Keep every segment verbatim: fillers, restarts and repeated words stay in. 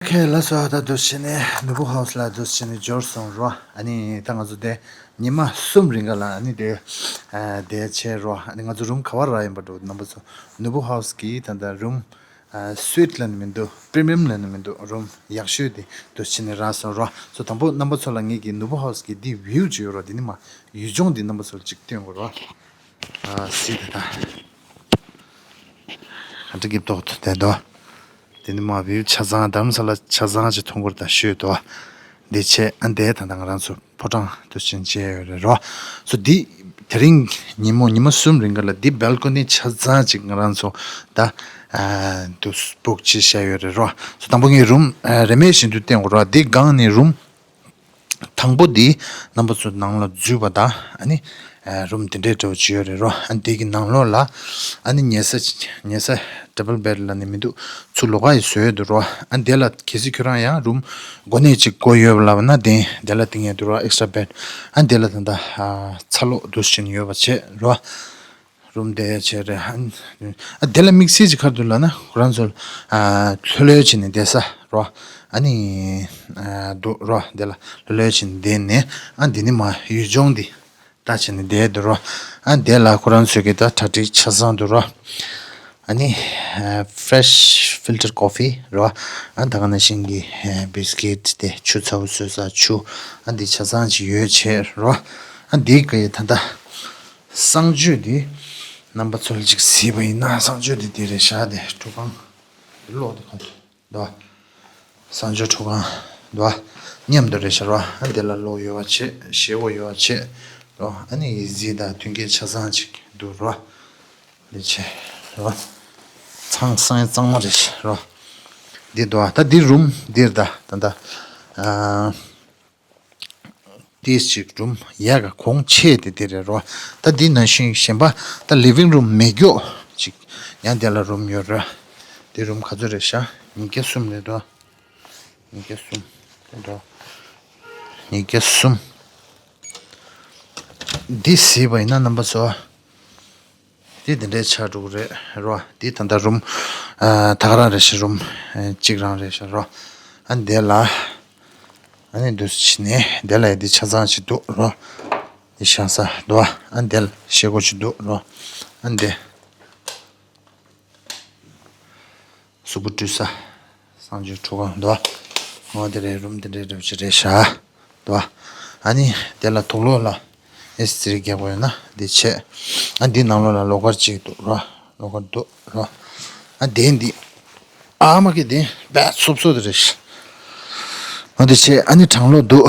ཁེ་ལ་སོ་ད་འདུག་བྱས་ནས་ནོར་བུ་ཧའུ་སི་ལ་འདུག་བྱས་ནས་འབྱོར་སོང་རོ། ཨ་ནི་ད་ང་ཚོ་དེ་ཉི་མ་གསུམ་རིང་ག་ལ་ཨ་ནི་དེ་ཨ་དེ་བྱས་རོ། ཨ་ནི་ང་ཚོ་རུམ་ག་བར་རག་ཡིན་པ་འགྲོ། རྣམ་པ་ཚོ་ནོར་བུ་ཧའུ་སི་གི་ད་ལྟ་རུམ་ཨ་སུ་ཝིཊ་ལབ་ནི་མི་འདུག་པི་རི་མི་ཡམ་ལབ་ནི་མི་འདུག་རུམ་ཡག་ཤོས་དེ་འདུག་བྱས་ནས་རག་སོང་རོ། སོ་དང་པོ་རྣམ་པ་ཚོ་ལ་ངེད་ཀྱི་ནོར་བུ་ཧའུ་སི་གི་དེ་བིའུ་ཅིག་ཡོད་རོ། དེ་ནི་མ་ཡུལ་ལྗོངས་དེ་རྣམ་པ་ཚོ་ལ་ཅིག་སྟོན་དགོས་རོ། ཨ་སི་ད་ད། ག་འདྲ་གི་ཏོག་ཏོ་དེ་འདུག་དེ་ནི་མ་བིའུ་ཆ་ཚང་དྷ་རམ་ས་ལ་ཆ་ཚང་ཅིག་མཐོང་གི་རེད། ད་ཤོད་དོ། འདི་བྱས་ཨ་འདས་ད་ད་ང་རང་ཚོ་ཕོ་བྲང་དུ་ཕྱིན་བྱས་ཡོད་རེད་རོ། སོ་འདི་དེ་རིང་ཉིན་མོ་ཉི་མ་གསུམ་རིང་ག་ལ་འདི་བལ་ཀོ་ནི་ཆ་ཚང་ཅིག་ང་རང་ཚོ་ད་ཨ་དུ་བུག་བྱས་བཞག་ཡོད་རེད་རོ། སོ་དང་པོ་ངའི་རུམ་ཨ་རེ་མེད་བཞིན་དུ་བསྟན་དགོས་རོ། འདི་སྒང་ནས་རུམ། དང་པོ་འདི་རྣམ་པ་ཚོ་ནང་ལ་འཛུལ་བ་དང་ཨ་ནི་ཨ་རུམ་དེ་འདྲའི་འདྲ་བོ་ཅིག་ཡོད་རེད་རོ། ཨ་འདི་གི་ནང་ལོགས་ལ་ཨ་ནི་ཉལ་ས་ཉལ་ས་ཌབ་བལ་བེཌ་ལབ་ནི་མི་འདུག་ཚུར་ལོགས་ཀ་ཡི་བཟོས་ཡོད་འདུག་རོ། ཨ་འདི་ལ་གལ་སྲིད་ཁྱོད་རང་ཡང་རུམ་གོ་གནས་ཅིག་དགོས་ཡོད་ལབ་ན་དེ་འདི་ལ་དེ་ངེས་འདུག་རོ། ཨེག་སི་ཊ་ར་བེཌ། ཨ་འདི་ལ་ད་ལྟ་ཨ་ཚ་ལོག་འདུག་བཞིན་ཡོད་པ་བྱས་རོ། རུམ་དེ་བྱས་རེད། ཨ་དེ་ལ་དམིགས་བསལ་གྱི་ཁར་དུ་ལབ་ན་ཁོ་རང་ཚོ་ཨ་ལྷོད་ལྷོད་བྱས་ནས་བསྡད་ས་རོ། ཨ་ནི་ཨ་འདུག་རོ། དེ་ལ་ལྷོད་ལྷོད་བྱས་ནས་བསྡད་ནས་ཨ་འདི་ནི་མ་ཡུལ་ལྗོངས་འདི་ལྟ་བྱས་ནས་བསྡད་འདུག་རོ། ཨ་དེ་ལ་ཁོ་རང་ཚོས་ཀྱི་ད་གྲ་སྒྲིག་ཆ་ཚང་འདུག་རོ། ཨ་ནི་ཨ་ཕི་རེ་ཤི་ཕིལ་ཊར་ཀོ་ཕི་རོ། ཨ་ད་ག་ནང་བཞིན་གྱི་ཨ་བིས་ཀིཊ་དེ་ཆུ་ཚ་བོ་བཟོས་ས་ཆུ་ཨ་འདི་ཆ་ཚང་ཅིག་ཡོད་བྱས་རོ། ཨ་འདི་གི་ད་ལྟ། གསང་སྤྱོད་འདི་རྣམ་པ་ཚོ་ལ་ཅིག་གཟིགས་པ་ཡིན་ན་གསང་སྤྱོད་འདི་འདི་རེད་ཤག་དེ་ཁྲུས་ཁང་གློག་འདི་ག་འདུག་བ། གསང་སྤྱོད་ཁྲུས་ཁང་འདུག་བ། མཉམ་དུ་རེད་ཤག་རོ། ཨ་འདི་ལ་གློག་ཡོད་པ་བྱས། ཞེ་པོ་ཡོད་པ་བྱས་རོ། ཨ་ནི་གཟིགས་དང་མཐུན་རྐྱེན་ཆ་ཚང་ཅིག་འདུག་རོ། འདི་བྱས་རོ། ཚང་གསང་གཙང་མ་རེད་ཤག་རོ། འདི་འདུག་བ། ད་འདི་རུམ་འདིར་ད་ད་ད་ཨ། ཏིས་ཅིག་རུམ་ཡག་ག་གོང་ཆེ་དེ་དེ་རེད་རོ། ད་འདི་ནང་བཞིན་གཞན་པ་ད་ལི་ཝིང་རུམ་མེད་རྒྱུ་ཅིག་ཡང་དེ་ལ་རུམ་ཡོད་ར། དེ་རུམ་ག་ཚོད་རེད་ཤག་ཉིས་བརྒྱ་གསུམ་རེད་དོ། ཉིས་བརྒྱ་གསུམ་རེད་དོ། ཉིས་བརྒྱ་གསུམ། འདི་གཟིགས་པ་ཡིན་ན་རྣམ་པ་ཚོ། དེ་དེ་འདྲའི་ཆགས་འགྲོ་གི་རེད་རོ། དེ་ད་ལྟ་རུམ་ཨ་ད་ག་རང་རེད་ཤག་རུམ་ཨ་གཅིག་རང་རེད་ཤག་རོ། ཨ་འདི་ལ་ཨ་ནི་འདུག་སེ་བྱས་ནས་འདི་ལ་ཡ་འདི་ཆ་ཚང་ཅིག་འདུག་རོ། འདི་བཞག་ས་འདུག་ཨ། འདི་ལ་ཤེལ་སྒོ་ཅིག་འདུག་རོ། ཨ་འདི་གཟུགས་པོ་བཀྲུ་ས། གསང་སྤྱོད་ཁྲུས་ཁང་འདུག་ཨ། འོ་དེ་རེད། རུམ་དེ་འདྲའི་འདྲ་བོ་ཅིག་རེད་ཤག་འདུག་ཨ། ཨ་ནི་དེ་ལ་དུག་ལོག་ལ་ཨེ་སི་རྒྱག་དགོས་ཡོད་ན་འདི་བྱས། ཨ་འདི་ནང་ལོགས་ལ་ལོག་ཀར་ཅིག་འདུག་རོ། ལོག་ཀར་འདུག་རོ། ཨ་དེ་འདི་ཨ་མ་གི་དེ་བས་སོབ་སོབ་དེ་རེད་ཤག་འོ་དེ་བྱས། ཨ་ནི་གྲང་གློག་འདུག་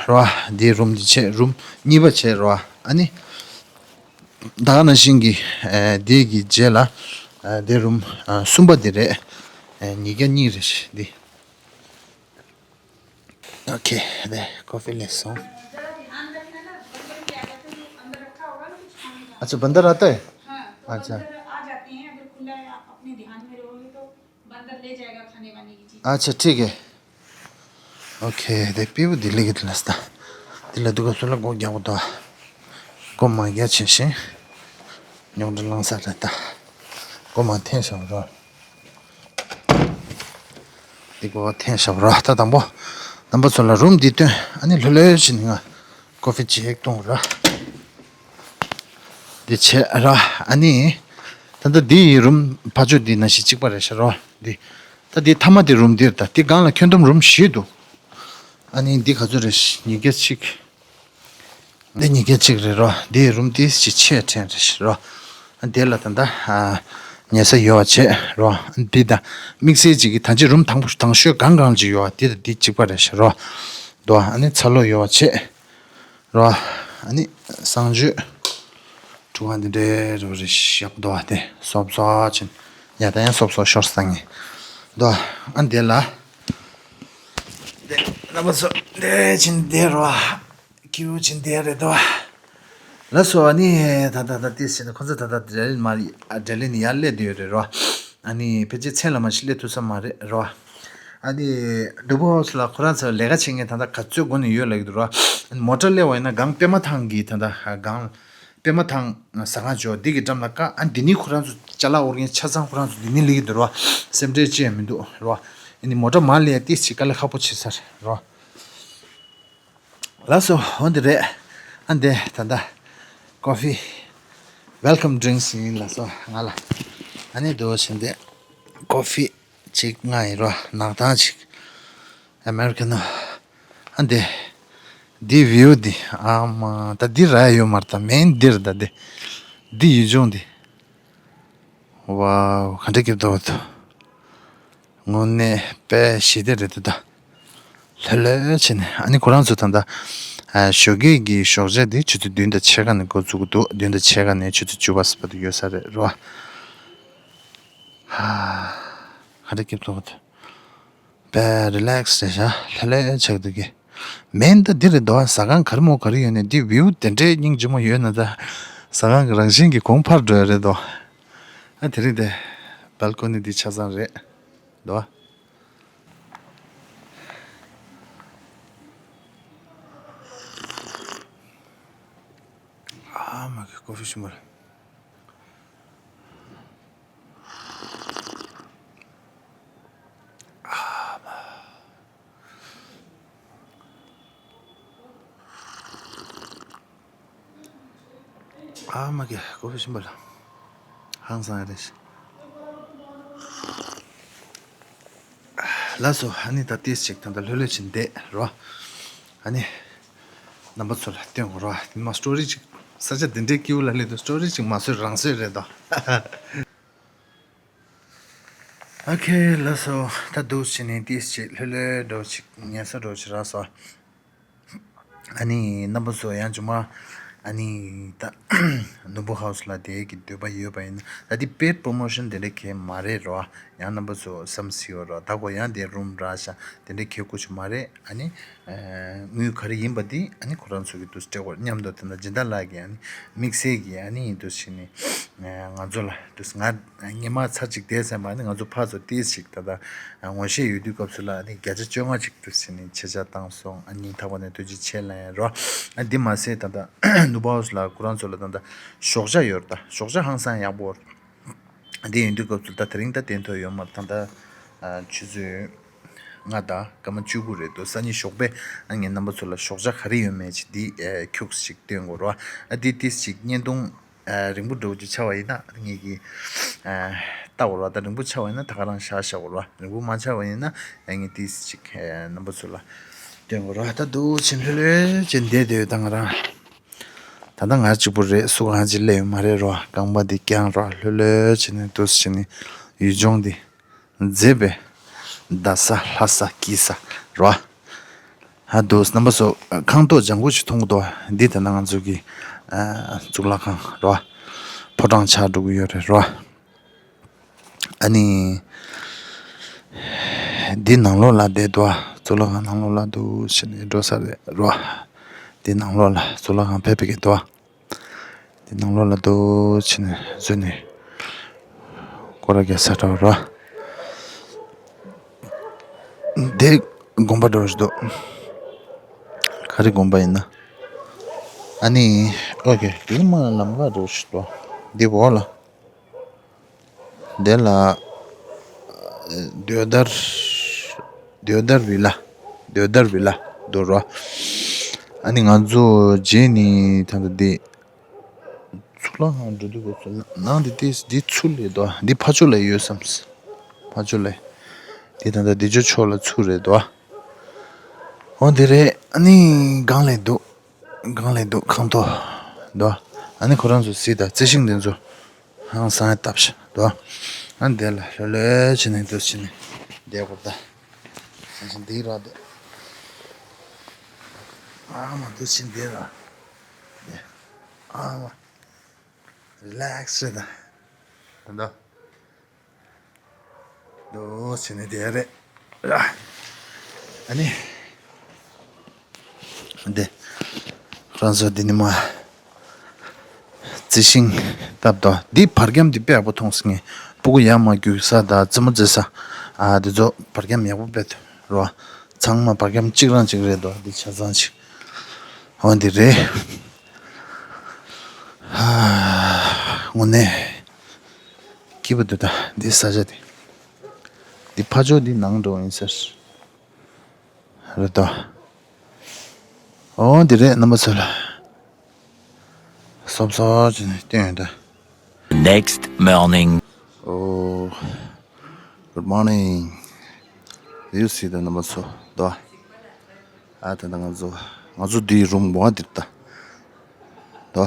རོ། འདི་རུམ་འདི་བྱས། རུམ་གཉིས་པ་བྱས་རོ། ཨ་ནི་ད་ག་ནང་བཞིན་གྱི་ཨ་འདི་གི་རྗེས་ལ་ཨ་འདི་རུམ་ཨ་གསུམ་པ་འདི་རེད། ཨ་ཉིས་བརྒྱ་གཉིས་རེད་ཤག་འདི། ཨོ་ཁེ། དེ་ཀོ་ཕི་སླེབས་སོང་། अच्छा, बंदर आता है? अच्छा। बंदर आ जाते हैं, अगर खुला है, आप अपने ध्यान में रहोगे तो बंदर ले जाएगा खाने वाने की चीज। अच्छा, ठीक है। ཨོ་ཁེ། དེ་སྤྲེའུ་འདི་ལས་ཀྱི་དེ་ལ་སྟ། དེ་ལ་འདུག་ག་སུ་ལ་སྒོ་རྒྱག་གོ་ད། སྒོ་མ་རྒྱག་བྱས་ཤིང་། ཉོག་དྲ་ལངས་ས་རེད་ད། སྒོ་མ་འཐེན་བཞག་རོགས། འདི་སྒོ་འཐེན་བཞག་རོགས། ད་དང་པོ་རྣམ་པ་ཚོ་ལ་རུམ་འདི་སྟོན། ཨ་ནི་ལྷོད་ལྷོད་བྱས་ནས་ང་ཀོ་ཕི་ཅིག་ཧེག་གཏོང་ར། འདི་བྱས་ར། ཨ་ནི་ད་ལྟ་འདི་ཡི་རུམ་ཕ་ཆོས་འདི་ནང་བཞིན་གཅིག་པ་རེད་ཤག་རོ། འདི་ད་འདི་མཐའ་མ་འདི་རུམ་འདིར། ད་འདི་སྒང་ལ་ཁྱོན་བསྡོམས་རུམ་བཞི་འདུག་ཨ་ནི་འདི་ག་ཚོད་རེད། ཉིས་བརྒྱ་གཅིག་འདི་ཉིས་བརྒྱ་གཅིག་རེད་རོ། འདི་རུམ་འདི་ཅིག་ཆེ་ཕྲན་རེད་རོ། ཨ་འདི་ལ་ད་ལྟ་ཨ་ཉལ་ས་ཡོད་པ་བྱས་རོ། འདི་ད་དམིགས་བསལ་ཅིག་གི་ད་ཅི་རུམ་དང་པོ་དང་ཤོས་གང་གང་ཅིག་ཡོད་པ་འདི་དང་འདི་གཅིག་པ་རེད་ཤག་རོ། འདུག་ཨ་ནི་ཚ་ལོ་ཡོད་པ་བྱས་རོ། ཨ་ནི་གསང་སྤྱོད་ཁྲུས་ཁང་འདི་འདྲའི་རོ་རེ་ཞབས་འདུག་ཨ། དེ་སོབ་སོ་ཅན་ཡ་ད་ཡང་སོབ་སོ་ཤོར་སང་ངེ་འདུག་ཨ། འདི་ལ་འདི་རྣམ་པ་ཚོ་འདི་ཅན་འདི་རོ། ཀིའུ་ཅན་འདི་རེད་དོ། ལགས་སོ། ཨ་ནི་ད་ད་ད་དེ་ཟེར་ནས་ཁོ་ཚོ་ད་ད་འབྲེལ་མ་འབྲེལ་ནས་ཡར་སླེབས་བསྡད་ཡོད་རེད་རོ། ཨ་ནི་ཕལ་ཆེར་མཚན་ལ་མ་ཤི་སླེབས་ཐུབ་ས་མ་རེད་རོ། ཨ་ནི་ནོར་བུ་ཧའུ་སི་ལ་ཁོ་རང་ཚོ་ལས་ཀ་བྱེད་མཁན་ད་ལྟ་ག་ཚོད་འགོར་ནས་ཡོད་ལབ་ཀྱི་འདུག་རོ། ཨ་ནི་མོ་ཊ་སླེབས་པ་ཡིན་ན་སྒང་པད་མ་ཐང་གི་ད་ལྟ་སྒང་པད་མ་ཐང་ཟ་ཁང་ཅོ་འདི་གི་འགྲམ་ལ་བཀག་ཨ་འདི་ནི་ཁོ་རང་ཚོ་ཅ་ལག་དབོར་མཁན་ཆ་ཚང་ཁོ་རང་ཚོ་འདི་ནི་སླེབས་ཀྱི་འདུག་རོ། སེམས་ཁྲལ་ཅི་ཡང་མི་འདུག་རོ། ཨ་ནི་མོ་ཊ་མར་སླེབས་ཏིས་ཅིག་དཀའ་ལས་ཁག་པོ་བྱེད་ས་རེད་རོ། ལགས་སོ། འོ་འདི་རེད། ཨ་འདི་ད་ལྟ་ཀོ་ཕི་welcome drinks ཡིན་ལགས་སོ་ང་ལ། ཨ་ནི་འདུག་བྱས་འདི་ཀོ་ཕི་ཅིག་ང་ཡིན་རོ། ནག་ཐང་ཅིག་ཨ་མེ་རི་ཀ་ནོ། ཨ་འདི་འདི་view འདི་ཨ་མ་ད་འདི་ར་ཡོད་མ་རེད། ད་མེན་འདིར་ད་འདི་འདི་ཡུལ་ལྗོངས་འདི། ཝའོ་ག་འདྲ་སྐྱིད་པོ་འདུག་དངོས་གནས་དཔེ་ཞི་བདེ་རེད་འདུག་ད། ལྷོད་ལྷོད་བྱས་ནས་ཨ་ནི་ཁོ་རང་ཚོ་ད་ལྟ་ཨ་ཞོགས་ཀས་ཀྱི་ཞོགས་ཇ་འདི་ཆུ་ཚོད་བདུན་དང་ཕྱེད་ཀ་ནས་འགོ་བཙུགས་འདུག་བདུན་དང་ཕྱེད་ཀ་ནས་ཆུ་ཚོད་བཅུ་པ་ཙམ་བར་དུ་ཡོད་ས་རེད་རོ། ཧ། ག་འདྲ་སྐྱིད་པོ་འདུག་དཔེ་རི་ལེགས་རེད་ཤག་ལྷོད་ལྷོད་ཆགས་འདུག་གི་མེན་ད་འདི་རེད་དོ། ཟ་ཁང་ག་རེ་མོ་ག་རེ་ཡོད་ནས་འདི་view དེ་འདྲའི་སྙིང་རྗེ་མོ་ཡོད་ན་ད། ཟ་ཁང་གི་རང་བཞིན་གྱི་གོང་འཕར་འགྲོ་ཡ་རེད་དོ། ཨ་དེ་རིང་དེ་balcony འདི་ཆ་ཚང་རེད་དོ། ཨ་མ་གི་ཀོ་ཕི་ཞིམ་པོ་རེད། ཨ་མ་གི་ཀོ་ཕི་ཞིམ་པོ་ལ་ཧང་སང་ཡ་རེད། ལགས་སོ། ཨ་ནི་ད་ཏིས་ཅིག་ད་ལྟ་ལྷོད་ལྷོད་ཕྱིན་བསྡད་རོ། ཨ་ནི་རྣམ་པ་ཚོ་ལ་སྟོན་དགོས་རོ། ཨ་ནི་མ་story ཅིག་ས་ཆ་འདི་འདྲའི་སྐྱིད་པོ་ལ་སླེབས་དུས་story ཅིག་མ་བཟོས་རང་བཟོས་རེད་དོ། ཨོ་ཁེ་ལགས་སོ། ད་འདུག་བྱས་ནས་ཏིས་ཅིག་ལྷོད་ལྷོད་འགྲོ་ཅིག་ཉལ་ས་འགྲོ་ཅིག་རག་སོ། ཨ་ནི་རྣམ་པ་ཚོ་ཡང་ཅུང་མ་ཨ་ནི་ད་ནོར་བུ་ཧའུ་སི་ལ་དེ་གི་འདོད་པ་ཡོད་པ་ཡིན་ན་ད་འདི་paid promotion དེ་འདྲ་གང་ཡང་མ་རེད་རོ། ཡང་རྣམ་པ་ཚོ་བསམ་སྲིད་ཡོད་རོ། ད་གོ་ཡང་དེ་རུམ་རག་ཤག་དེ་འདྲ་གང་ཡང་དགོས་ཀྱི་མ་རེད། ཨ་ནི་དངུལ་ག་རེ་ཡིན་པ་འདི་ཨ་ནི་ཁོ་རང་ཚོ་གི་འདུག་སྤྲད་དགོས་མཉམ་དུ། དེ་འདྲ་སྦྱིན་བདག་ལགས་ཀྱི་ཨ་ནི་དམིགས་བསལ་གྱི་ཨ་ནི་འདུག་བྱས་ནས་ང་ཚོ་ལ་འདུག་ང་ཉི་མ་ཚར་གཅིག་བསྡད་ཟིན་པ་ནི་ང་ཚོ་ཕར་ཚུར་ཏིས་ཅིག་ད་ལྟ་ངོ་ཤེས་ཡོད་དུས་སྐབས་སུ་ལ་ནི་བརྒྱ་ཆ་བཅོ་ལྔ་ཅིག་ཏུ་ཟིན་ནས་ཆེ་ཆ་བཏང་སོང་། ཨ་སྙིང་ཐག་པ་ནས་ཐུགས་རྗེ་ཆེ་ལབ་ཡ་རོ། ཨ་འདི་མ་ཟད་ད་ལྟ་ནོར་བུ་ཧའུ་སི་ལ་ཁོ་རང་ཚོ་ལ་ད་ལྟ་ཞོགས་ཇ་ཡོད་རེད། ད་ཞོགས་ཇ་ཧང་སང་ཡག་པོ་རེད། འདི་ཡིན་དུས་སྐབས་སུ་ད་དེ་རིང་ད་དེ་ཐོག་ཡོད་མ་རེད། ད་ལྟ་ཆུ་ཚོད་ལྔ་དང་སྐར་མ་བཅུ་དགུ་རེད་འདུག་སང་ཉིན་ཞོགས་པ་ཨ་ངས་རྣམ་པ་ཚོ་ལ་ཞོགས་ཇ་ག་རེ་ཡོད་མེད་ཅིག་འདི་ཁྱུག་ཅིག་སྟོན་དགོས་རོ། ཨ་འདི་ཏིས་ཅིག་བརྙན་ཐུང་རིང་པོ་འགྲོ་རྒྱུ་ཆགས་པ་ཡིན་ན་ངེད་ཀྱིས་ལྟ་དགོས་ར། ད་རིང་པོ་ཆགས་པ་ཡིན་ན་ད་ག་རང་བཞག་བཞག་དགོས་ར། རིང་པོ་མ་ཆགས་པ་ཡིན་ན་ངས་ཏིས་ཅིག་རྣམ་པ་ཚོ་ལ་སྟོན་དགོས་ར། ད་འདུག་བྱས་ལྷོད་ལྷོད་བྱས་བསྡད་དེ་ད་ང་རང་ད་ལྟ་ང་གཅིག་པུ་རེད། སུ་གང་ཅིག་སླེབས་ཡོད་མ་རེད་རོ། རྐང་པ་འདི་བརྐྱངས་རོ། ལྷོད་ལྷོད་བྱས་ནས་འདུག་བྱས་ནས་ཡུལ་ལྗོངས་འདི་མཛེས་པའི་རྡ་ས་ལྷ་ས་སྐྱིད་ས་རོ། ཧ་འདུག་རྣམ་པ་ཚོ་ཁང་ཐོག་ལྗང་ཁུ་ཞིག་མཐོང་གི་འདུག་འདི་ད་ལྟ་ང་ཚོ་གི་ཨ་གཙུག་ལག་ཁང་རོ། ཕོ་བྲང་ཆགས་འགྲོ་གི་ཡོད་རེད་རོ། ཨ་ནི་འདི་ནང་ལོགས་ལ་བསྡད་འདུག་གཙུག་ལག་ཁང་ནང་ལོགས་ལ་འདུག་བྱས་ནས་འགྲོ་ས་རེད་རོ། འདི་ནང་ལོགས་ལ་གཙུག་ལག་ཁང་ཕེབས་པའི་གི་འདུག་དེ་ནང་ལོགས་ལ་འདུག་བྱས་ནས་འཛུལ་ནས་སྐོར་ར་རྒྱག་ས་འདྲ་བོ་རོ། དེ་དགོན་པ་འདྲ་བོ་ཞིག་འདུག་ག་རེ་དགོན་པ་ཡིན་ན། ཨ་ནི་ཨོ་ཁེ། དེ་མ་ལམ་ཁ་འདྲ་བོ་ཞིག་འདུག་འདི་འོག་ལ། དེ་ལ་དེའུ་དར། དེའུ་དར་བི་ལ། དེའུ་དར་བི་ལ་འདུག་རོ། ཨ་ནི་ང་ཚོ་རྗེས་ནི་ད་ལྟ་འདི་གཙུག་ལག་ཁང་འགྲོ་དུས་སྐབས་སུ་ནང་འདི་ཏིས་འདི་ཚུར་ལ་འདུག་འདི་ཕར་ཕྱོགས་ལ་ཡོད་བསམ། ཕར་ཕྱོགས་ལ། འདི་ད་ལྟ་འདི་ཅོ་ཕྱོགས་ལ་ཚུར་རེད་འདུག་འོ་འདི་རེད། ཨ་ནི་སྒང་ལ་འདུག་སྒང་ལ་འདུག་ཁང་ཐོག་འདུག་ཨ་ནི་ཁོ་རང་ཚོ་གཟིགས་དང་རྩི་ཤིང་འདི་ཚོ་ཧང་སང་བཏབ་ཤག་འདུག་ཨ་འདི་ལ་ལྷོད་ལྷོད་བྱས་ནས་འདུག་བྱས་ནས་བསྡད་དགོས་ད། ཧང་སང་འདི་རག་འདུག་ཨ་མ་འདུག་བྱས་འདི་རག་ཨ་མ། རི་ལེགས་རེད་ད། ད་འདུག་འདུག་བྱས་ནས་བསྡད་རེད། ཨ་ནི། འདི། ཁོ་རང་ཚོ་འདི་ནི་མ། རྩི་ཤིང་བཏབ་དོ། འདི་བར་ཁྱམས་འདི་དཔེ་ཡག་པོ་མཐོང་སོང་ངས། སྤུ་གུ་ཡར་མར་རྒྱུག་ས་དང་རྩེད་མོ་རྩེ་ས། ཨ་འདི་ཚོ་བར་ཁྱམས་ཡག་པོ་དཔེ་འདུག་རོ། ཚང་མ་བར་ཁྱམས་གཅིག་རང་གཅིག་རེད་དོ། འདི་ཆ་ཚང་ཅིག་འོ་འདི་རེད། ཨ། དངོས་གནས། སྐྱིད་པོ་འདུག་ད་འདི་ས་ཆ་དེ། འདི་ཕ་ཇོ་འདི་ནང་འགྲོ་ཡིན་ཟེར། རེད་དོ། ཨོ་འདི་རེད་རྣམ་པ་ཚོ་ལ། སོབ་སོབ་བྱས་ནས་བསྟན་ཡོད་ད། Next morning. Oh, good morning. You see the number so. དོ། ཨ་ད་ད་ང་ཚོ་ང་ཚོ་འདིའི་རུམ་འོ་འདིར་ད། དོ།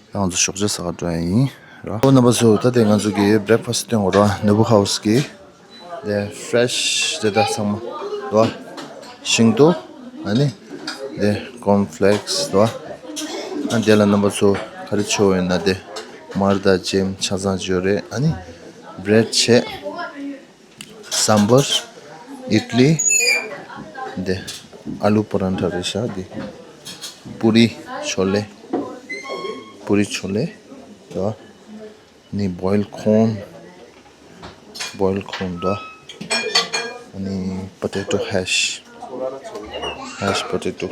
ད་ང་ཚོ་ཞོགས་ཇ་ཟ་ག་འགྲོ་ཡ་ཡིན། རོ། ཨོ་རྣམ་པ་ཚོ་ད་ལྟ་ང་ཚོ་གི་བྷི་རེག་ཕ་སི་སྟོན་གོ་རོ། ནོ་བུ་ཧའུ་སི་གི། དེ་ཕི་རེ་ཤི་དེ་ད་ཚང་མ་དོ། ཤིང་ཏོག་ཨ་ནི། དེ་ཀོན་ཕི་ལེག་སི་དོ། ཨ་དེ་ལ་རྣམ་པ་ཚོ་ག་རེ་མཆོད་ཡོད་ན་དེ། མར་དང་ཇེམ་ཆ་ཚང་ཅིག་ཡོད་རེད། ཨ་ནི། བྷི་རེ་ཌི་བྱས། སམ་བར། ཨིཌ་ལི། དེ། ཨ་ལུ་པ་རན་ཐ་རེད་ཤག་དེ། པུ་རི་ཆོ་ལེ། པུ་རི་ཆོ་ལེ། དོ། ནི་བོའིལ་ཁོན། བོའིལ་ཁོན་དོ། ནི་པོ་ཏེ་ཏོ་ཧེཤ། ཧེཤ་པོ་ཏེ་ཏོ་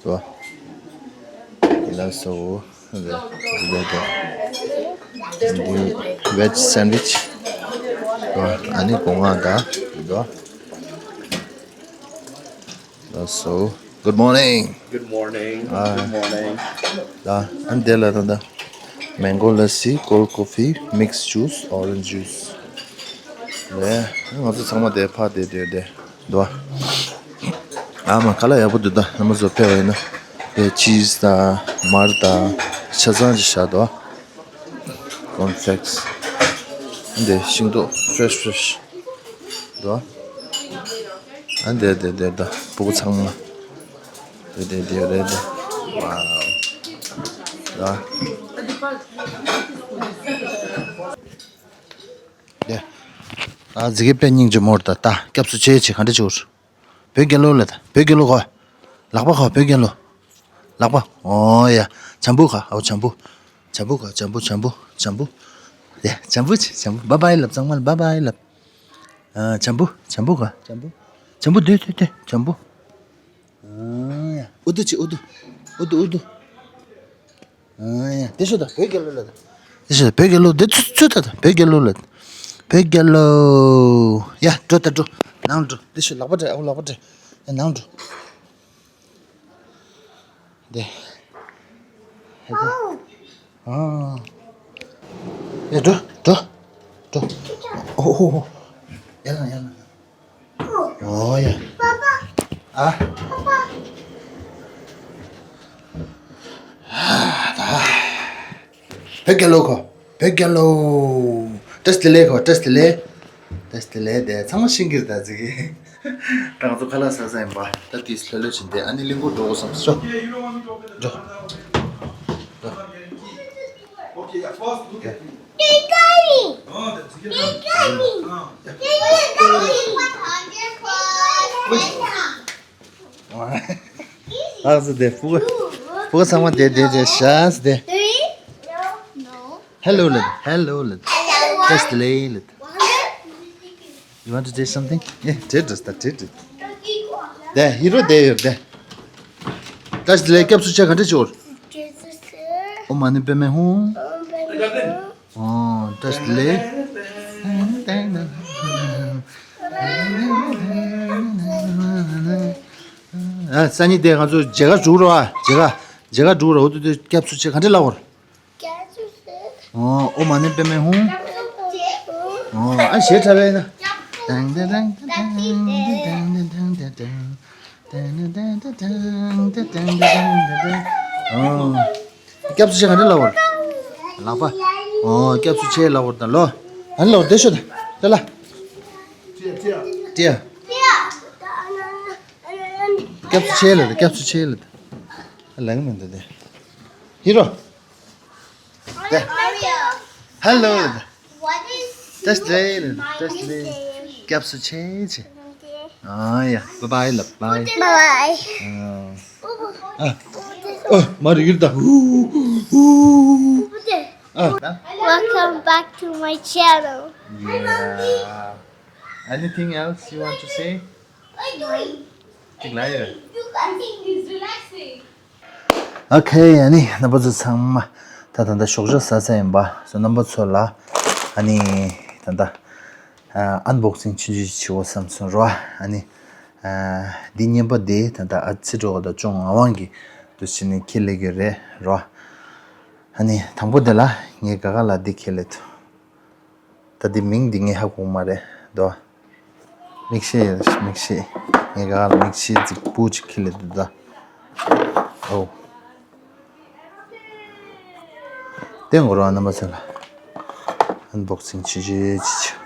དོ། ཡིན་ན་སོ། འདི་འདི་དོ། འདི་བེཇ་སན་ཝིཆ་དོ། ཨ་ནི་སྒོ་ང་ད་དོ། So, good morning. Good morning. Ah. Good morning. ད་ཨ་འདི་ལ་ད་ད། Mango lassi, cold coffee, mixed juice, orange juice. ལེ། ང་ཚོ་ཚང་མ་དེ་ཕ་དེ་དེ་དེ་འདུག་ཨ། ཨ་མ་ཁ་ལག་ཡག་པོ་འདུག་ད་རྣམ་པ་ཚོ་ཕེབས་པ་ཡིན་ན། དེ་ཅིས་དང་མར་དང་ཆ་ཚང་ཅིག་བཞག་འདུག་ཨ། ཀོན་ཕི་ལེག་སི། འདི་ཤིང་ཏོག་ཕི་རེ་ཤི་ཕི་རེ་ཤི་འདུག་ཨ། ཨ་འདི་འདི་འདི་ད་སྤུ་གུ་ཚང་མ། དེ་དེ་དེ་རེད་དེ། ཝའོ། ཡ། དེ། ཨ་ཛི་གི་པད་སྙིང་རྗེ་མོར་ད་ད་སྐྱབས་སུ་མཆི་ཆེ་ག་འདྲ་བྱོས། བོད་རྒྱལ་ལོ་ལ་ད་བོད་རྒྱལ་ལོ་གོ། ལག་པ་གོ་བོད་རྒྱལ་ལོ། ལག་པ། ཨོ་ཡ། བྱམས་པོ་གོ་ཨོ་བྱམས་པོ། བྱམས་པོ་གོ་བྱམས་པོ་བྱམས་པོ་བྱམས་པོ། དེ་བྱམས་པོ་ཆེ་བྱམས་པོ་བྷའི་བྷའི་ལབ་ཚང་མ་ལ་བྷའི་བྷའི་ལབ། ཨ་བྱམས་པོ་བྱམས་པོ་གོ་བྱམས་པོ། བྱམས་པོ་སྡོད་སྡོད་སྡོད་བྱམས་པོ། ཨ་ཡ། ཨུ་ཏུ་ཅི་ཨུ་ཏུ། ཨུ་ཏུ་ཨུ་ཏུ། ཨ་ཡ། དེ་ཤོད་ད་བོད་རྒྱལ་ལོ་ལ་ད། དེ་ཤོད་ད་བོད་རྒྱལ་ལོ་དེ་ཚུ་ཚུ་ད་ད་བོད་རྒྱལ་ལོ་ལ་ད། བོད་རྒྱལ་ལོ། ཡ་འགྲོ་ད་འགྲོ། ནང་འགྲོ། དེ་ཤོད་ལག་པ་སྦྲེལ་ཨོ་ལག་པ་སྦྲེལ། ཡ་ནང་འགྲོ། དེ། ཧེ་དེ། ཨ། ཡ་འགྲོ་འགྲོ་འགྲོ། ཨོ་ཧོ་ཧོ། ཡ་ལ་ཡ་ལ། ཨོ་ཡ། ཨ། བོད་རྒྱལ་ལོ་གོ་བོད་རྒྱལ་ལོ། བཀྲ་ཤིས་བདེ་ལེགས་གོ་བཀྲ་ཤིས་བདེ་ལེགས། བཀྲ་ཤིས་བདེ་ལེགས་དེ་ཚང་མ་ཤིང་གིར་ད་ཟིག་གི། ད་ང་ཚོ་ཁ་ལག་ཟ་ས་ཡིན་པ། ད་དེས་ལྷོད་ལྷོད་བྱིན་ཏེ་ཨ་ནི་གླིང་སྐོར་འགྲོ་དགོས་བསམ་སོ། འགྲོ། འགྲོ། ཨ་ཙི་དེ་ཕུ་གུ། ཕུ་གུ་ཚང་མ་དེ་དེ་དེ་ཤ་ཙི་དེ། ཧེ་ལོ་ལེ། ཧེ་ལོ་ལེ། བཀྲ་ཤིས་བདེ་ལེགས་ལེ། You want to say something? ཡེ་དྲིས་དྲིས་ད་དྲིས་དྲིས། དེ་ཧི་རོ་དེ་ཡོད་དེ། བཀྲ་ཤིས་བདེ་ལེགས། སྐྱབས་སུ་མཆི་ག་འདྲ་བྱོས། ཨོཾ་མ་ཎི་པདྨེ་ཧཱུྃ། ཨོ་བཀྲ་ཤིས་བདེ་ལེགས། ཨ་སང་ཉིན་དེ་ང་ཚོ་མཇལ་ཁ་འགྲོ་རོགས་ཨ། མཇལ་ཁ་མཇལ་ཁ་འགྲོ་རོགས། འོ་དེ་དེ་སྐྱབས་སུ་མཆི་ག་འདྲ་ལབ་དགོས། ཨོཾ་མ་ཎི་པདྨེ་ཧཱུྃ། ཨོ་ཨ་ཞེ་དྲག་པས་ན། ཨོ། སྐྱབས་སུ་མཆི་ག་འདྲ་ལབ་དགོས། ལག་པ། ཨོ་སྐྱབས་སུ་མཆི་ལབ་དགོས་ད་ལོ། ཨ་ནི་ལོ་དེ་ཤོད་ད་ལ། ཏྲི་ཡ། སྐྱབས་སུ་མཆི་ལབ་ད་སྐྱབས་སུ་མཆི་ལབ་ད། ལ་གི་མི་འདུག་དེ། ཧི་རོ། དེ། ཧེ་ལོ། བཀྲ་ཤིས་བདེ་ལེགས། བཀྲ་ཤིས་བདེ་ལེགས། སྐྱབས་སུ་མཆི་ཆེ། ཨ་ཡ། བྷའི་བྷའི་ལབ་བྷའི། བྷའི་བྷའི། ཨ། ཨ། མ་རེད་ཡུལ་ད། ཧུ། ཧུ། ཨ། Welcome back to my channel. Yeah. Anything else you want to say? ཅིག་ལ་ཡོད། ཨོ་ཁེ། ཨ་ནི་རྣམ་པ་ཚོ་ཚང་མ་ད་ད་ལྟ་ཞོགས་ཇ་ཟ་ས་ཡིན་པ། སོ་རྣམ་པ་ཚོ་ལ་ཨ་ནི་ད་ལྟ་ ཨན་བོག་སིང་ཆུང་ཆུང་ཞིག་བྱེད་འོ་བསམ་སོང་རོ། ཨ་ནི། འདི་བརྙན་པ་དེ་ད་ལྟ་ཨ་ཚེ་སྒྲོལ་དང་ཅོང་ངག་དབང་གིས་འདུག་བྱས་ནས་ཁྱེར་སླེབས་ཀྱི་རེད་རོ། ཨ་ནི་དང་པོ་དེ་ལ་ངས་ག་ག་ལ་འདི་ཁྱེར་སླེབས་འདུག་ད་འདི་མིང་འདི་ངས་ཧ་གོ་མ་རེད་དོ། མིག་ཤེལ་ཡོད་རེད། མིག་ཤེལ། ངས་ག་ག་ལ་མིག་ཤེལ་རྫིག་པོ་ཅིག་ཁྱེར་སླེབས་འདུག་ད། ཨོ། བསྟན་དགོས་རོགས་རྣམ་པ་ཚོ་ལ། ཨན་བོག་སིང་བྱེད་བྱེད་བྱེད་བྱེད།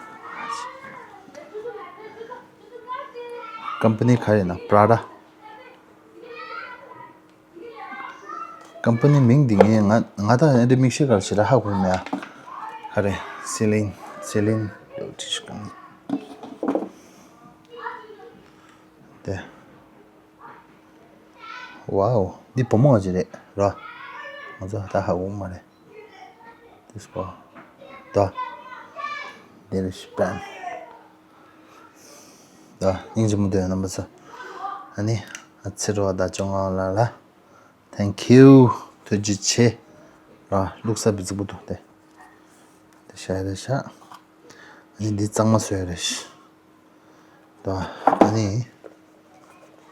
ཀམ་པ་ནི་ག་རེ་ཡིན་ན་པྲ་ཌ། ཀམ་པ་ནི་མིང་འདི་ངས་ང་ང་ད་ཨེ་འདྲ་མིག་ཤེལ་ག་རེ་ཞེ་དྲག་ཧ་གོ་མེད་ཨ། ག་རེ། སི་ལིན། སི་ལིན། དེ། ཝའོ། འདི་བུ་མོ་ཅིག་རེད་ར། ང་ཚོ་ད་ཧ་གོ་མ་རེད། This one. ད། འདི་རེད་ཤི་པན། ད་སྙིང་རྗེ་མོ་འདུག་རྣམ་པ་ཚོ། ཨ་ནི། ཨ་ཚེ་རོགས་ད་ཅོང་ངག་ལགས་ལ། Thank you. ཐུགས་རྗེ་ཆེ། ར་བླུགས་ས་བི་ཙི་པོ་འདུག་སྟེ། དེ་ཤ་ཡ་རེད་ཤ། ཨ་ནི་འདི་གཙང་མ་བཟོས་རེད་ཤ། ད་ཨ་ནི།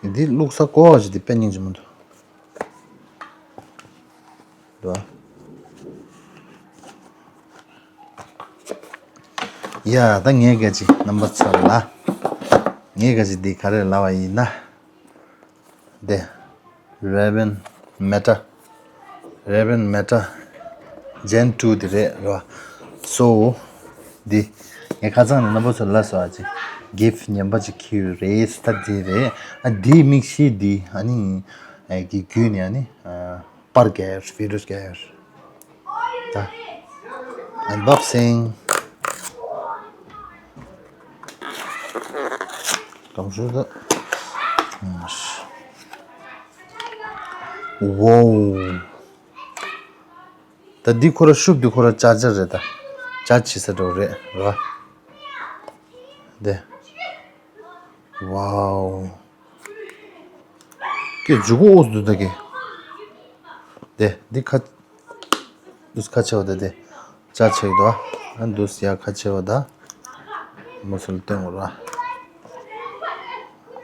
འདི་བླུགས་ས་ཀོ་བ་ཞིག་འདི་དཔེ་སྙིང་རྗེ་མོ་འདུག་ད། ཡ་ད་ངས་སྐད་ཅིག་རྣམ་པ་ཚོ་ལ། ངས་སྐད་ཅིག་འདི་ག་རེ་ལབ་པ་ཡིན་ན། འདི། Raven Meta། Raven Meta Gen two དེ་རེད་ར། So། འདི། ངས་ཁ་སང་ནས་རྣམ་པ་ཚོ་ལ་སོགས་ཅིག་gift ངན་པ་ཅིག་ཁྱེར་ཡོད་རེད། ད་འདི་རེད། ཨ་འདིའི་མིག་ཤེལ་འདི་ཨ་ནི། ཨ་གི་བརྒྱུད་ནས་ཨ་ནི། ཨ་པར་རྒྱག་ཡོད། བི་ཌིའོ་རྒྱག་ཡོད། ད། Unboxing། གང་ཞུ་ད། ཝོའོ། ད་འདི་ཁོ་ར་ཤུབས་འདི་ཁོ་ར་ཅར་ཇར་རེད་ད། ཅར་ཇ་བྱེད་ས་འགྲོ་རེད་ར། དེ། ཝའོ། ཀྱེ་འཇུག་གོ་འོ་འདུག་ད་ཀྱེ། དེ་འདི་ཁ། འདུག་ཁ་ཆེ་བ་ད་དེ། ཅར་ཇ་ཆེ་གི་འདུག་ཨ་འདུག་ཡ་ཁ་ཆེ་བ་ད། མོ་སུ་ལ་སྟོན་དགོས་ར།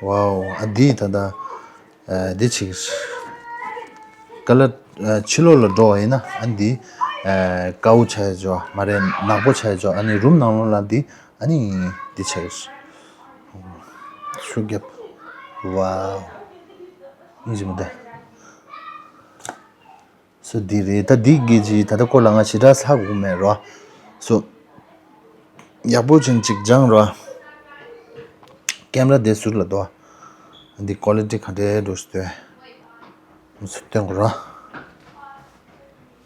ཝའོ། ཨ་འདི་ད་ད། ཨ་འདི་ཅིག་ཀ་ལར། ཨ་ཕྱི་ལོགས་ལ་འགྲོ་བ་ཡིན་ན་ཨ་འདི། ཨ་དཀར་པོ་ཆགས་ཡ་ཅོ་མ་རེད། ནག་པོ་ཆགས་ཡ་ཅོ། ཨ་ནི་རུམ་ནང་ལོགས་ལ་འདི་ཨ་ནི་འདི་ཆགས་ཡ། ཤུ་རྒྱབ། ཝའོ། ཨིན་ཇི་མི་འདུག་སོ་འདི་རེད། ད་འདི་གི་ཅི་ད་ལྟ་ཁོ་ལ་ང་ཞེ་དྲག་ཧ་གོ་མེད་རོ། སོ། ཡག་པོ་ཅན་ཅིག་སྦྱངས་རོ། ཀེམ་ར་དེ་ཟུར་ལ་དོ། འདི་ཀོ་ལི་ཊི་ག་འདྲའི་འགྲོ་ཞིག་འདུག་མི་ཚུ་སྟོན་དགོས་རོ།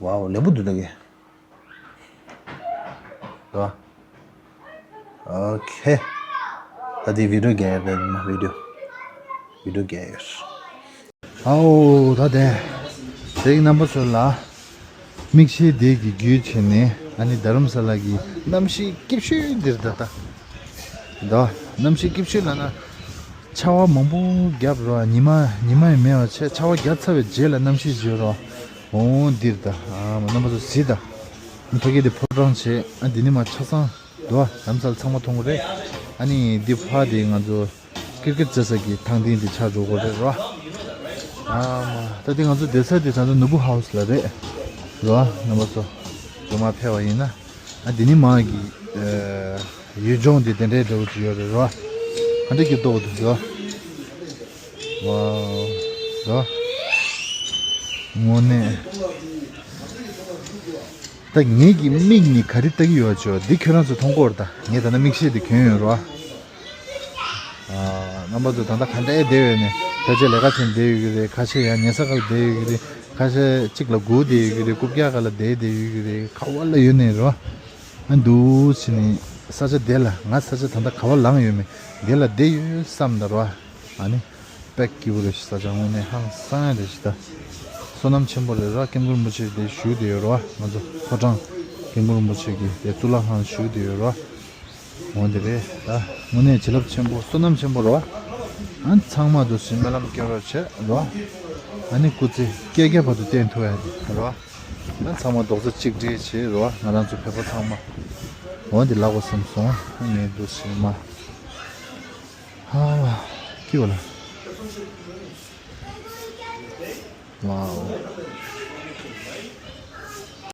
ཝའོ་ལེགས་པོ་འདུག་ད་གི། རོ། ཨོ་ཁེ། ད་འདི་བི་ཌིའོ་རྒྱག་ཡ་རེད་མ། བི་ཌིའོ། བི་ཌིའོ་རྒྱག་ཡོད། ཨའོ་ད་དེ། དེ་རིང་རྣམ་པ་ཚོ་ལ། མིག་ཤེལ་དེ་གི་བརྒྱུད་བྱས་ནས་ཨ་ནི་རྡ་རམ་ས་ལ་གི་གནམ་གཤིས་སྐྱིད་ཤོས་འདིར་ད་ལྟ། ད་གནམ་གཤིས་སྐྱིད་ཤོས་ལ་ན། ཆར་པ་མང་པོ་བརྒྱབ་རོ། ཉི་མ་ཉི་མ་ཡང་མེད་པ་བྱས། ཆར་པ་བརྒྱབ་ཚར་བའི་རྗེས་ལ་གནམ་གཤིས་བརྗོད་རོ། འོ་འདིར་ད་ཨ་མ་རྣམ་པ་ཚོ་གཟིགས་ད། ཕ་གི་དེ་ཕོ་བྲང་བྱས། ཨ་འདི་ནི་མ་ཆ་ཚང་དོ། རྡ་རམ་ས་ལ་ཚང་མ་མཐོང་གི་རེད། ཨ་ནི་འདི་ཕ་དེ་ང་ཚོ། ཀིར་ཀིར་རྩེ་ས་གི་ཐང་སྟེང་དེ་ཆགས་འགྲོ་གི་རེད་རོ། ཨ་མ་ད་དེ་ང་ཚོ་བསྡད་ས་དེ་ད་ལྟ་ནོར་བུ་ཧའུ་སི་ལ་རེད་རོ། རྣམ་པ་ཚོ་ཇོ་མ་ཕེབས་པ་ཡིན་ན། ཨ་དེ་ནི་མ་གི་ཨ་ཡུལ་ལྗོངས་དེ་དེ་འདྲའི་འདྲ་བོ་ཅིག་ཡོད་རེད་རོ། ག་འདྲ་གི་ཏོག་འདུག་རོ། ཝའོ། རོ། དངོས་གནས། ད་ངེད་ཀྱི་མིག་ནི་ག་རེ་ལྟ་གི་ཡོད་ཅོ། འདི་ཁྱོད་རང་ཚོ་མཐོང་གི་ཡོད་རེད་ད། ངས་ད་ལྟ་མིག་ཤེལ་འདི་གྱོན་ཡོད་རོ། ཨ་རྣམ་པ་ཚོ་ད་ལྟ་ག་འདྲ་བསྡད་ཡོད་ནས། ཕལ་ཆེར་ལས་ཀ་བྱས་བསྡད་ཡོད་ཀྱི་རེད། ཁ་ཤས་ཡང་ཉལ་ས་སྒང་ལ་བསྡད་ཡོད་ཀྱི་རེད། ཁ་ཤས་གཅིག་ལ་སྒུག་བསྡད་ཡོད་ཀྱི་རེད། རྐུབ་བཀྱག་སྒང་ལ་བསྡད་བསྡད་ཡོད་ཀྱི་རེད། ག་བ་ལ་ཡོད་ནས་རོ། ཨ་འདུག་བྱས་ནས་ས་ཆ་དེ་ལ། ང་ས་ཆ་ད་ལྟ་ག་བ་ལངས་ཡོད་མེད་དེ་ལ་བསྡད་ཡོད་བསམ་ད་རོ། ཨ་ནི། དཔེ་སྐྱིད་པོ་རེད་ཤག་ས་ཆ་དངོས་གནས་ཧང་སང་རེད་ཤག་ད། བསོད་ནམས་ཆེན་པོ་རེད་རོ། སྐྱབས་མགོན་རིན་པོ་ཆེ་དེ་བཞུགས་བསྡད་ཡོད་རོ། ང་ཚོ་ཕོ་བྲང་སྐྱབས་མགོན་རིན་པོ་ཆེ་གི་དེ་གཙུག་ལག་ཁང་བཞུགས་བསྡད་ཡོད་རོ། འོ་དེ་རེད་ད། དངོས་གནས་བྱིན་རླབས་ཆེན་པོ་བསོད་ནམས་ཆེན་པོ་རོ། ཨ་ཚང་མ་འདུག་སེ་སྨོན་ལམ་སྐྱོན་རོགས་བྱེད་རོ། ཨ་ནི་སྐུ་ཚེ་བསྐལ་བརྒྱའི་བར་དུ་བརྟན་ཐུབ་ཡ་དེ་རོ། ཨ་ཚང་མ་རྡོག་རྩ་གཅིག་སྒྲིལ་བྱེད་རོ། ང་རང་ཚོ་བོད་པ་ཚང་མ། འོ་འདི་ལག་པ་སོང་སོང་། ངས་འདུག་སེ་མ། ཧ་ལ། ཀི་བ་ལ། ཝའོ།